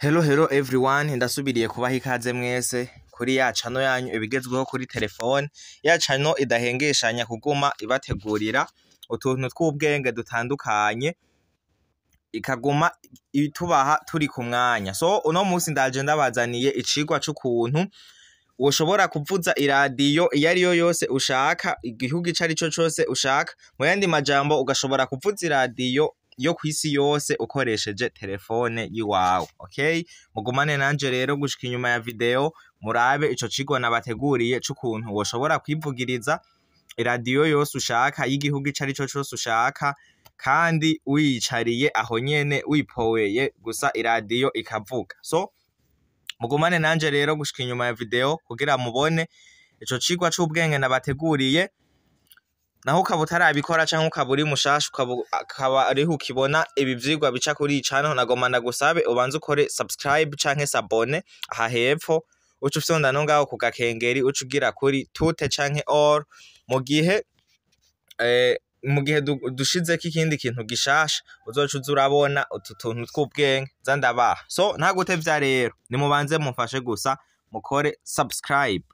Hello hello everyone, ndasubiriye kubaha ikaze mwese kuri ya channel yanyu ibigezweho kuri telefone, ya channel idahengeshanya kuguma ibategurira utuntu tw'ubwenge dutandukanye, ikaguma itubaha turi ku mwanya. So uno munsi ndaje ndabazaniye icigwa c'ukuntu woshobora kuvuza iradiyo iyo ariyo yose ushaka, igihugu ico arico cose ushaka. Mu yandi majambo, ugashobora kuvuza iradiyo yo kw'isi yose ukoresheje telefone yiwawe. Okay, mugumane nanje rero gushika inyuma ya video murabe ico cigwa nabateguriye c'ukuntu woshobora kwivugiriza iradiyo yose ushaka y'igihugu ico arico cose ushaka, kandi wiyicariye aho nyene wipoweye gusa iradiyo ikavuga. So mugumane nanje rero gushika inyuma ya video kugira mubone ico cigwa c'ubwenge nabateguriye. Naho ukaba utarabikora canke ukaba uri mushasha, ukaba ariho ukibona ibi vyigwa bica kuri iyi channel, nagomba ndagusabe ubanze ukore subscribe canke s'abonner aha hepfo, uce ufyonda no ngaho ku gakengeri, uce ugira kuri toutes canke all mu gihe dushizeko ikindi kintu gishasha, uzoca uza urabona utu tuntu tw'ubwenge nza ndabaha. So nta gutevya rero, nimubanze mumfashe gusa mukore subscribe.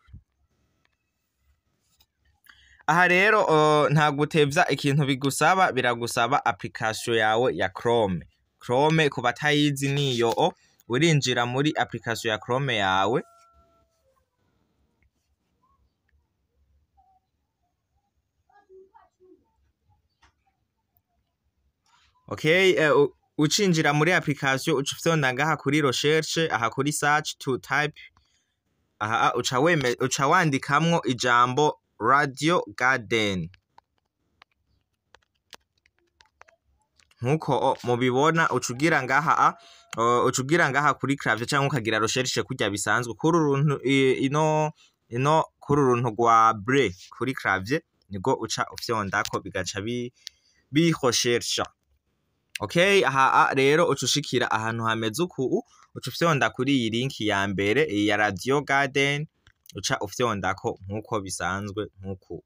Aha rero nta gutevya, ikintu bigusaba, biragusaba application yawe ya Chrome. Chrome ku batayizi niyo o urinjira muri application ya Chrome yawe. Okay, ucinjira muri application uca ufyonda ngaha kuri recherche, aha kuri search to type, aha uca weme uca wandikamwo ijambo Radio Garden. Nkuko mubibona, ucugira ngaha ucugira ngaha kuri clavier cyangwa ukagira recherche kurya bisanzwe kuri uruntu ino kuri uruntu rwa bleu kuri clavier, nibwo uca ufyondako bigaca bi recherche. Okay, aha rero uca ushikira ahantu hameze uku, uca ufyonda kuri iyi link ya mbere, iyi ya Radio Garden, uca ufyondako nkuko bisanzwe nkuku.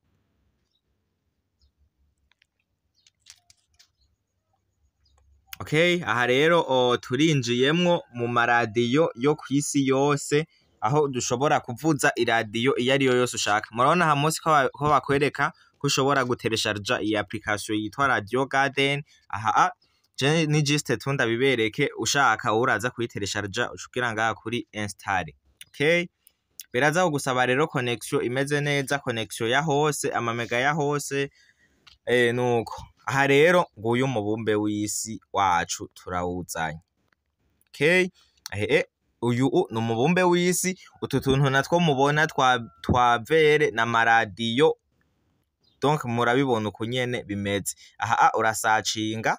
Okay, aha rero turinjiyemwo mu maradiyo yo kw'isi yose, aho dushobora kuvuza iradiyo iyo ariyo yose ushaka. Murabona aha munsi ko bakwereka ko ushobora guteresharja iyi application yitwa Radio Garden. Aha je ni juste tu ndabibereke, ushaka uraza kuyiteresharja ucugira ngaha kuri install. Okay, biraza kugusaba rero connection imeze neza, connection ya hose, amamega ya hose, nuko. Aha rero nguyu umubumbe w'isi wacu turawuzanye. Okay, uyu ni umubumbe w'isi. Utu tuntu natwo mubona twa vere na maradiyo, donc murabibona uku nyene bimeze. Aha urasacinga,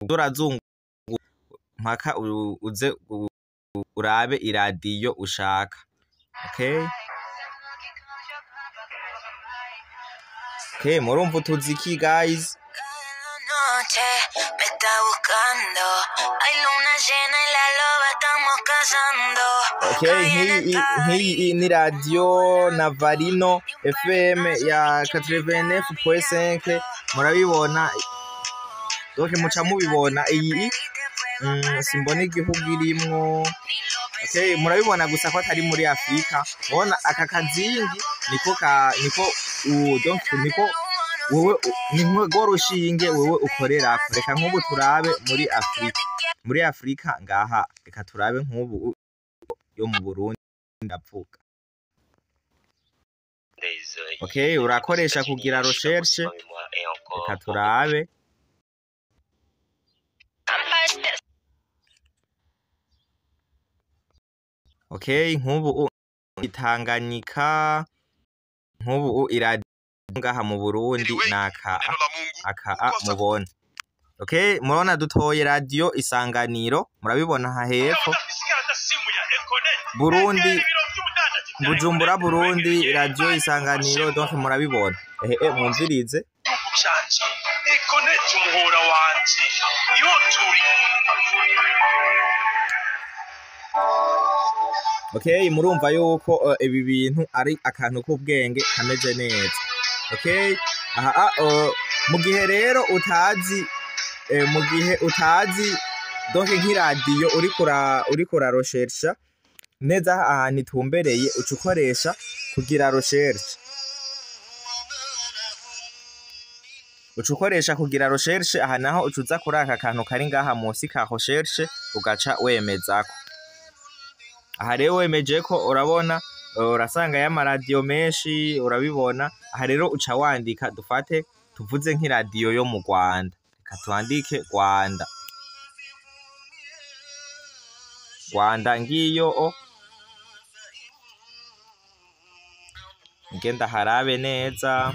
urazungu mpaka uze urabe iradiyo ushaka. Okay, murumva utuziki guys. Noche me está buscando. Hay luna llena y la loba estamos cazando. Okay, nk'iyi ni radio Navarino FM ya 89.5, murabibona, donc muca mubibona iyi simbona igihugu irimwo. Okay, murabibona gusa ko atari muri Afrika. Ubona aka kazingi niko ka niko donc niko wewe ni nko rushinge wewe ukorerako. Reka nk'ubu turabe muri Afrika. Muri Afrika ngaha, reka turabe nk'ubu yo mu Burundi ndavuga. Okay, urakoresha kugira recherche. Reka turabe. Okay, nk'ubu Tanganyika, nk'ubu iradiyo ngaha mu Burundi naka aka mubona. Okay, murabona dutoye radio Isanganiro, murabibona aha hepfo. Burundi, Bujumbura Burundi, radio Isanganiro, donc murabibona. Ehe, mwumvirize. Gihugu canje Econet, umuhora wanje niho turi. Okay, murumva yuko ibi bintu ari akantu k'ubwenge kameze neza. Okay, aha mu gihe rero utazi, mu gihe utazi Donc nk'iradiyo uriko uraroshersha neza ahantu itumbereye, uca ukoresha kugira recherche, uca ukoresha kugira recherche. Aha naho uca uza kuri aka kantu kari ngaha munsi ka recherche, ugaca wemezako. Aha rero wemejeko, urabona urasanga y'amaradiyo menshi, urabibona. Aha rero uca wandika, dufate tuvuze nk'iradiyo yo mu Rwanda, reka twandike Rwanda. Rwanda ngiyo, o ngenda harabe neza.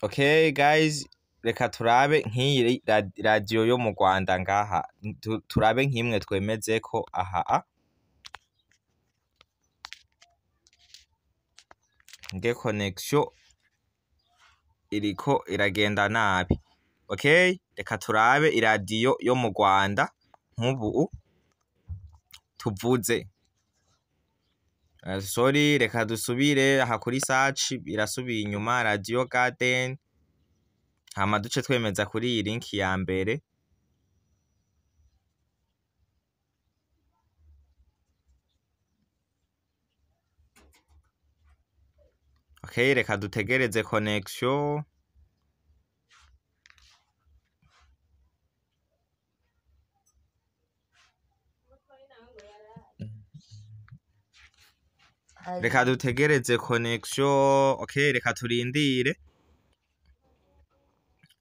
Okay guys, reka turabe nk'iyi radiyo yo mu Rwanda ngaha, turabe nk'imwe twemezeko aha a nge connection iriko iragenda nabi. Okay, reka turabe iradiyo yo mu Rwanda nk'ubu tuvuze. Sorry, reka dusubire aha kuri search, irasubiye inyuma, Radio Garden, hama duce twemeza kuri iyi link ya mbere. Okay, reka dutegereze connection. Reka dutegereze connection. Okay, reka turindire.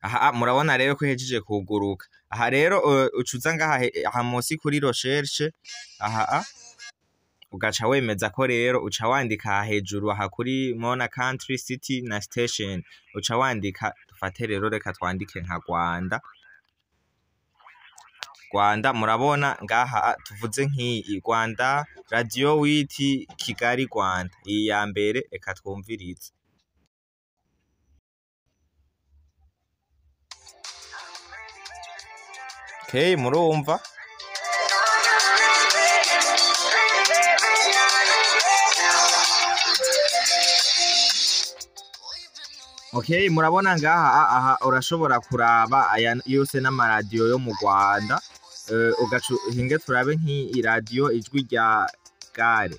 Aha murabona rero ko ihejeje kuguruka. Aha rero ucuza ngaha aha munsi kuri recherche, aha ugaca wemeza ko rero uca wandika hejuru aha kuri Mona country, city na station, uca wandika, dufate rero reka twandike nka Rwanda. Rwanda murabona ngaha tuvuze nk'iyi Rwanda Radio Witi Kigali Rwanda, iyi ya mbere, reka twumvirize. Okay, murumva. Okay, murabona ngaha aha urashobora kuraba aya yose n'amaradiyo yo mu Rwanda. Ugacu hinge turabe nk'iyi radiyo Ijwi rya Gare.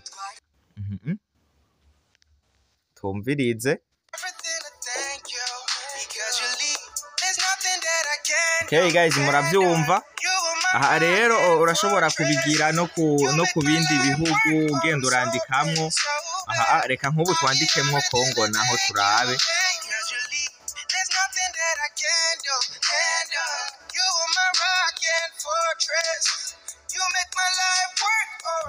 Tumvirize. Okay guys, muravyumva. Aha rero urashobora kubigira no ku bindi bihugu, ugenda urandikamwo. Aha reka nk'ubu twandikemwo Kongo naho turabe.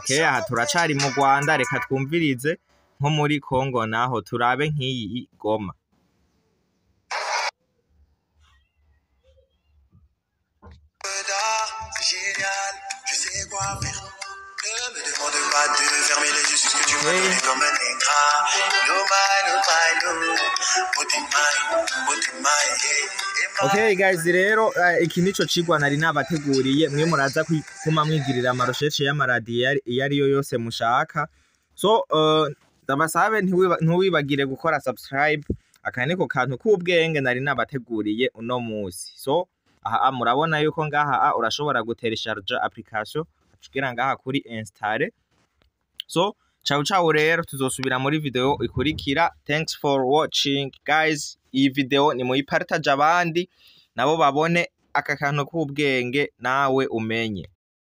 Okay, aha turacari mu Rwanda, reka twumvirize nko muri Kongo naho turabe nk'iyi Goma. Génial, je sais quoi faire. Ne me demande pas de fermer les yeux sur ce que tu m'as donné comme un ingrat. No my, no my, no. Okay guys, rero iki nico cigwa nari nabateguriye, mwe muraza kuma mwigirira amarosheshe y'amaradiyo iyo ariyo yose mushaka. So ndabasabe ntiwibagire gukora subscribe, aka niko kantu k'ubwenge nari nabateguriye uno musi. So aha murabona yuko ngaha urashobora guteresharja application kugira ngaha kuri install. So ciao ciao, rero tuzosubira muri video ikurikira. Thanks for watching guys. Iyi video ni muyipartage abandi nabo babone aka kantu k'ubwenge nawe umenye.